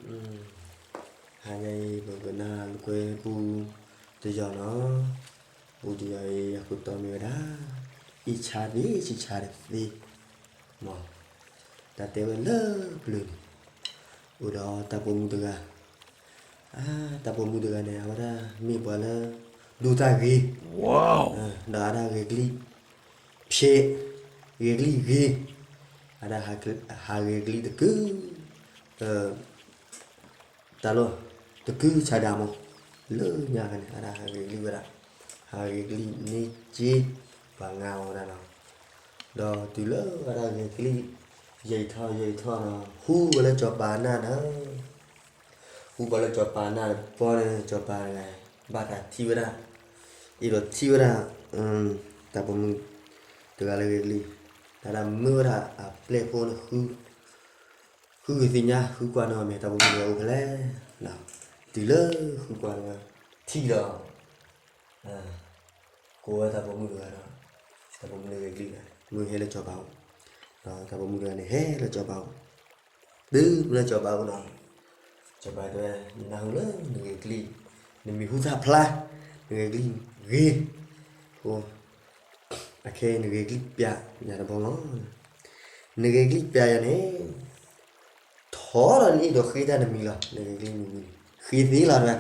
ဟါညါအံၤ ပကနၣ်လိာ်ကွဲပူတယီၤနီၤ, ပူတယီၤအံၤ အခိၣ်တီမ့ၢ်ဝဲဒၣ် အ့ၣ်ဆါသ့ဆံးဆါတသ့, မ့ၢ် တၢ်တဲဝဲလၢပျၢၤန့ၣ်, အိၣ်ဒီးတၢ်ပိာ်မုၣ်တဂၤ, တၢ်ပိာ်မုၣ်တဂၤန့ၣ် အဝဲဒၣ်မ့ၢ်ပှၤလၢ ဒိၣ်တၢ်ဂ့ၤ, ဒီးအဝဲဒၣ်ဂဲၤကလံၣ်ဖျဲး, ဂဲၤကလံၣ်ဂ့ၤ, အဝဲဒၣ်ဟးဂဲၤကလံၣ်တကုၢ် တၢ်လီၢ်တကုၢ်ဆါဒၣ်မး, လၢညါခါန့ၣ် အဝဲဒၣ်ဟးဂဲၤကလံၣ်ဝဲဒၣ်, ဟးဂဲၤကလံၣ်န့ၢ်က့ၤ ပှၤငါအီၤဝဲဒၣ်နီၤ, ဒီးတုၤလၢအဝဲဒၣ်ဂဲၤကလံၣ် ယံာ်ထီၣ်ယံာ်ထီၣ်ဒီး ဟူဝဲလၢစီၤပၤအနၢ်ဒီး ဟူဘၣ်လၢစီၤပၤအနၢ်တဘျီန့ၣ် စီၤပၤတဂၤ ဘၣ်သးထံၣ်ဝဲဒၣ်, အဲၣ်ဒိးထံၣ်ဝဲဒၣ် တၢ်ပိာ်မုၣ်တဂၤလၢဂဲၤကလံၣ်, တၢ်ဒၣ်မၢဝဲဒၣ်အပျဲၢ်ဖိန့ၣ် ဃုကသ့ၣ်ညါ ဃုကွၢ်နီၣ်မ့ၢ်တၢ်ပိာ်မုၣ်တဂၤအိၣ်ဖဲလဲၣ်, တုၤလၢဃုကွၢ်တဂၤ ထံၣ်ဒီး ကိးဝဲတၢ်ပိာ်မုၣ်တဂၤဒီး တၢ်ပိာ်မုၣ်လၢဂဲၤကလံၣ်တဂၤ မၢဟဲလၢစီၤပၤအိၣ်, ဒီးတၢ်ပိာ်မုၣ်တဂၤန့ၣ် ဟဲလၢစီၤပၤအိၣ်, တုၤလၢစီၤပၤအိၣ်ဒီး စီၤပၤတဲဝဲ နနၢ်ဟူလၢနဂဲၤကလံၣ်, နမံၤဟူသၣ်ဖျါ, နဂဲၤကလံၣ်ဂ့ၤ, အဃိ အခဲအံၤနဂဲၤကလံၣ်ပျးယၤတဘျီလီၤ, နဂဲၤကလံၣ်ပျးယၤန့ၣ် ထီၣ်ဒီးနအဲၣ်ဒိးဃ့တၢ်တမံၤလီၤ, နဂဲၤကလံၣ်မံၤမံၤန့ၣ် ဃ့သ့လီၤတဲဝဲ,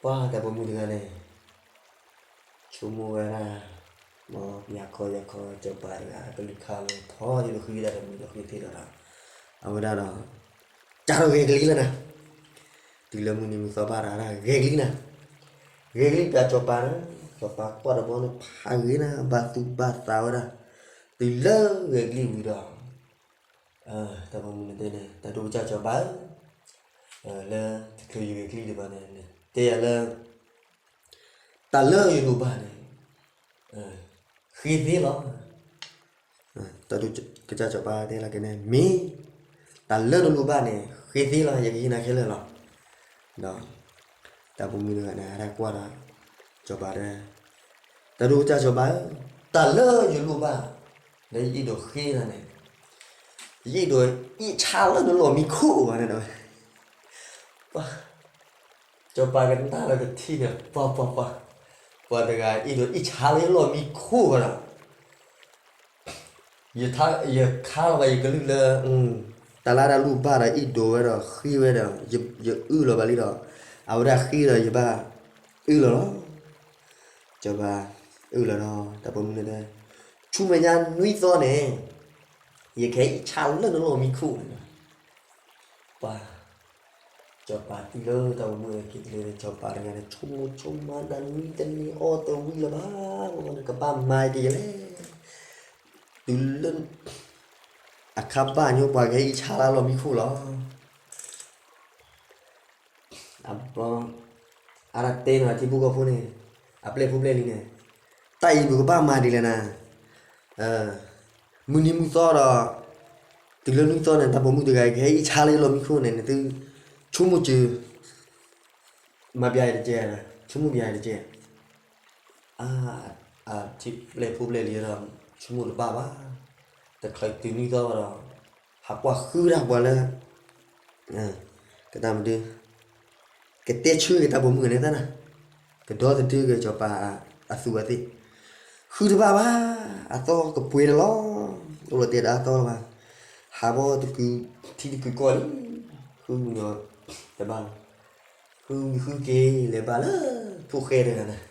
ပှၤတၢ်ပိာ်မုၣ်တဂၤန့ၣ် ဆိကမိၣ်ဝဲဒၣ်, မ်ယၤခီယၤခီစီၤပၤတဂၤ ကလုၢ်ခါလၢထီၣ်ဒီးဃ့တၢ်တမံၤဒီးဃ့သ့လီၤဒီး, အဝဲဒၣ်ဒီး ကၢ်ထီၣ်ဂဲၤကလံၣ်လီၤနၤ, တုၤလၢမုၢ်နံၤမုၢ်သီဘၣ်ဒီး ဂဲၤကလံၣ်နၤ, ဂဲၤကလံၣ်ပျးစီၤပၤန့ၣ်, စီၤပၤကွၢ်တဘျီန့ၣ် ဖးဂ့ၤနၤ ဘၣ်သူၣ်ဘၣ်သးဝဲဒၣ်, တုၤလၢဂဲၤကလံၣ်ဝံၤဒီး တၢ်ပိာ်မုၣ်န့ၣ်တဲန့ၣ် တၢ်ဒိၣ်ကစၢ်စီၤပၤဧၢ, လၢတချုးယဂဲၤကလံၣ်ဒံးဘၣ်န့ၣ် တဲယၤလၢ တၢ်လၢယလိၣ်ဘၣ်န့ၣ် ဃ့သ့လီၤ. တၢ်ဒိၣ်ကစၢ်စီၤပၤတဲလီၤက့ၤန့ၣ် မ့ၢ် တၢ်လၢနလိၣ်ဘၣ်န့ၣ် ဃ့သ့လီၤ ယကဟ့ၣ်နၤခဲလၢာ်လီၤ. ဒီး တၢ်ပိာ်မုၣ်တဂၤန့ၣ် အဝဲဒၣ်ကွၢ်ဒီး စီၤပၤတဲ တၢ်ဒိၣ်ကစၢ်စီၤပၤဧၢ, တၢ်လၢယလိၣ်ဘၣ် လၢယအဲၣ်ဒိးဃ့နၤန့ၣ် ယအဲၣ်ဒိးအ့ၣ်ဆါလၢနလီၢ်မံခိၣ်ဘၣ်န့ၣ်ဝဲ, ပှၤ စီၤပၤကနၣ်လၢကထံၣ်န့ၣ် ပှၤပှၤပှၤ, ပှၤတဂၤအဲၣ်ဒိးအ့ၣ်ဆါလၢယလီၢ်မံခိၣ်ဘၣ်ဒီး ယခါလီၤဘၣ်ယကလုၢ်လၢ တၢ်လၢတၢ်လိၣ်ဘၣ်ဒီး အဲၣ်ဒိးဝဲဒီးဃ့ဝဲဒီး ယအုၣ်လီၤဘၣ်လံဒီး အဝဲဒၣ်ဃ့ဒီးယဘၣ်အုၣ်လီၤလီၤ. စီၤပၤအုၣ်လီၤဒီး တၢ်ပိာ်မုၣ်န့ၣ်တဲ ဆူမဲာ်ညါနွံသီန့ၣ် ယကဟဲအ့ၣ်ဆါလၢနလီၢ်မံခိၣ်န့ၣ်လီၤ. ပှၤ စီၤပၤတုၤလၢတၢ်ပိာ်မုၣ်န့ၣ်က့ၤတလၢန့ၣ် စီၤပၤတဂၤန့ၣ် ဆိကမိၣ်ဆိကမး နၤနွံတနံၤအီၣ်တဝံၤလၢၤဘၣ်, နကဘၣ်မၤက့ၤယလဲၣ်. တုၤလၢ အခါဘၣ်ညိပှၤကဟဲအ့ၣ်ဆါလၢလီၢ်မံခိၣ်လီၤ. အဘီ အါတၢ်တဲနီၤ ထံဖိကီၢ်ဖိန့ၣ် အပျဲၢ်ဖိပျဲၢ်လံန့ၣ် တၢ်အံၤပကဘၣ်မၤဒ်လဲၣ်နၤ, မုၢ်နံၤမုၢ်သီဒီး တုၤလၢနွံသီန့ၣ် တၢ်ပိာ်မုၣ်တဂၤအံၤ ကဟဲအ့ၣ်ဆါလၢယလီၢ်မံခိၣ်န့ၣ် နသု ဆိကမိၣ်စၢၤ မၤပျးယၤတကဲ, ဆိကမိၣ်ပျးယၤတကဲ, အါ အထံပျဲၢ်ဖိပျဲၢ်လံဒီး ဆိကမိၣ်တဘၣ်ဘၣ်, တချုးတုၤနွံသီဘၣ်ဒီး ဟးကွၢ်ဃုတၢ်ပှၤလၢ ကတၢ်မနုၤ ကတဲဆၢက့ၤတၢ်ပိာ်မုၣ်န့ၣ်တၢ်နၤ, ကဒီသဒၢက့ၤစီၤပၤအသူးအသ့ၣ်, ဃုတဘၣ်ဘၣ်, အသီကပှဲၤတလီၤ, အိၣ်လီၤတဲာ်ဒီးအသီလီၤဘၣ်, ဟးဘီတကုၤထံတကုၤကီၢ်လံ, ဃုမုၢ်ညီတဘၣ်လီၤ, ဃုမုၢ်ဃုက့ၤ လဲၤဘၣ်လၢဖိၣ်ဃဲတဂၤန့ၣ်,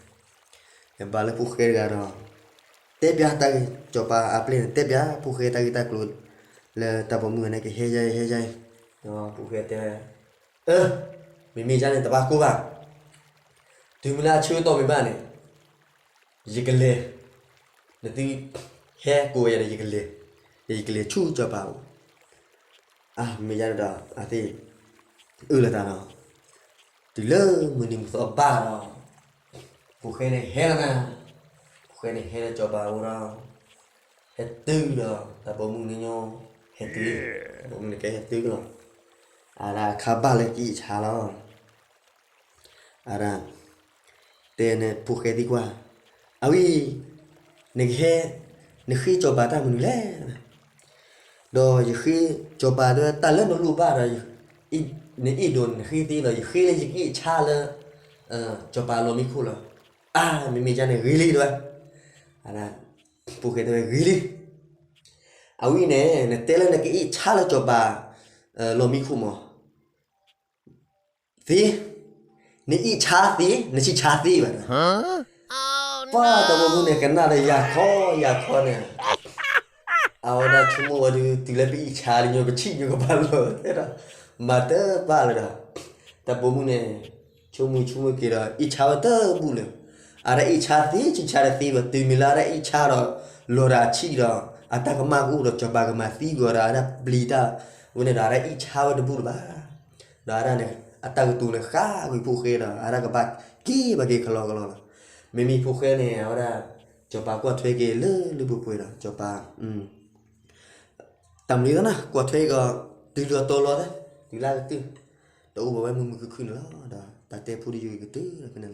လဲၤဘၣ်လၢဖိၣ်ဃဲတဂၤဒီး တဲပျးတၢ်ဂ့ၢ် စီၤပၤအပျဲၢ်န့ၣ် တဲပျးဖိၣ်ဃဲတၢ်ဂ့ၢ်တၢ်ကျိၤ လၢတၢ်ပိာ်မုၣ်န့ၣ်ကဟဲယါအံၤ ဟဲယါအံၤ, ဒီးဖိၣ်ဃဲတဲ အၢ မ့မ့ၢ်ယါန့ၣ် တဘၣ်ကိၢ်ဘၣ်, တုၤမုၢ်လၢအဆၢကတီၢ်မ့ၢ်ဘၣ်န့ၣ် ယကလဲၤ, နသုဟဲကိးယၤဒီးယကလဲၤ, ဒီးယကလဲၤဆူစီၤပၤအိၣ်, အၢ မ့ၢ်ယါန့ၣ်ဒီး အသ့ၣ်အၢၣ်လီၤတၢ်ဒီး တုၤလၢမုၢ်နံၤမုၢ်သီဘၣ်ဒီး ဖိၣ်ဃဲန့ၣ်ဟဲလီၤနၤ, ဖိၣ်ဃဲန့ၣ်ဟဲလၢစီၤပၤအအိၣ်ဒီး ဟဲတုၤဒီး တၢ်ပိာ်မုၣ်န့ၣ်ညီ ဟဲတုၤ, တၢ်ပိာ်မုၣ်န့ၣ်ကဟဲတုၤလီၤ, အဝဲဒၣ်အခါဘၣ်လၢကအ့ၣ်ဆါလီၤ, အဝဲဒၣ် တဲန့ၣ်ဖိၣ်ဃဲသံကွၢ်, အဝဲ နကဟဲ နဃ့စီၤပၤတၢ်မနုၤလဲၣ်, ဒီးယဃ့စီၤပၤတဲ တၢ်လၢနလိၣ်ဘၣ်ဒီး နအ့ၣ်ဒိးနဃ့သ့လီၤ, ယဃ့လၢယကအ့ၣ်ဆါလၢ စီၤပၤလီၢ်မံခိၣ်လီၤ. အါ မ့မ့ၢ်ယန့ၣ်ဂ့ၤလံတဲဝဲ, ဖိၣ်ဃဲတဲဝဲဂ့ၤလံ. အဝဲန့ၣ် နတဲလၢနကအ့ၣ်ဆါလၢစီၤပၤ လီၢ်မံခိၣ်မး သ့, နအ့ၣ်ဆါသ့, နဆံးဆါသ့ဘၣ်. ပှၤတၢ်ပိာ်မုၣ်န့ၣ် ကနၣ်ဒီးယၤခီယၤခီန့ၣ်, အဝဲဒၣ်ဆိကမိၣ်ဝဲဒုး တုၤလၢပအ့ၣ်ဆါလံညီ ပဆံးညီကဘၣ်လီၤ တဲဒီး မၤတဘၣ်လၢၤဒီး တၢ်ပိာ်မုၣ်န့ၣ် ဆိကမိၣ်ဆိကမိၣ်က့ၤဒီး အ့ၣ်ဆါဝဲတဘူၣ်လၢၤ. အတၢ်အ့ၣ်ဆါသ့ ဆံးဆါတသ့ဘၣ်. တုၤမ့ၢ်လၢအတၢ်အ့ၣ်ဆါဒီး လီၤတၢ်ဆံးဒီး အတၢ်ကမၣ်ကအိၣ်ဒီး စီၤပၤကမၤသံကွံာ်ဒီး အတၢ်ပျံၤတၢ်ဝဲန့ၣ်ဒီး အတၢ်အ့ၣ်ဆါဝဲတဘူၣ်လၢၤဘၣ်. ဒီးအတၢ်န့ၣ် အတၢ်ကတိၤန့ၣ်ဃးကွံာ်ဖိၣ်ဃဲဒီး အတၢ်ကဘၣ်က့ၤဘၣ်က့ၤကလီကလီလီၤ. မ့မ့ၢ်ဖိၣ်ဃဲန့ၣ် အဝဲဒၣ် စီၤပၤကွၢ်ထွဲက့ၤလၢလၢပှဲၤပှဲၤဒီး စီၤပၤ တၢ်မနုၤသနာ် ကွၢ်ထွဲက့ၤ တုၤလီၤတီၤလီၤသၢ တုၤလၢကတုၤ တအိၣ်ဘၣ်ဝဲမုာ်မုာ်ခုၣ်ခုၣ်န့ၣ်လီၤ. ဒီးတၢ်တဲဖိတယုၢ်အံၤကတုၤဒီးဖဲန့ၣ်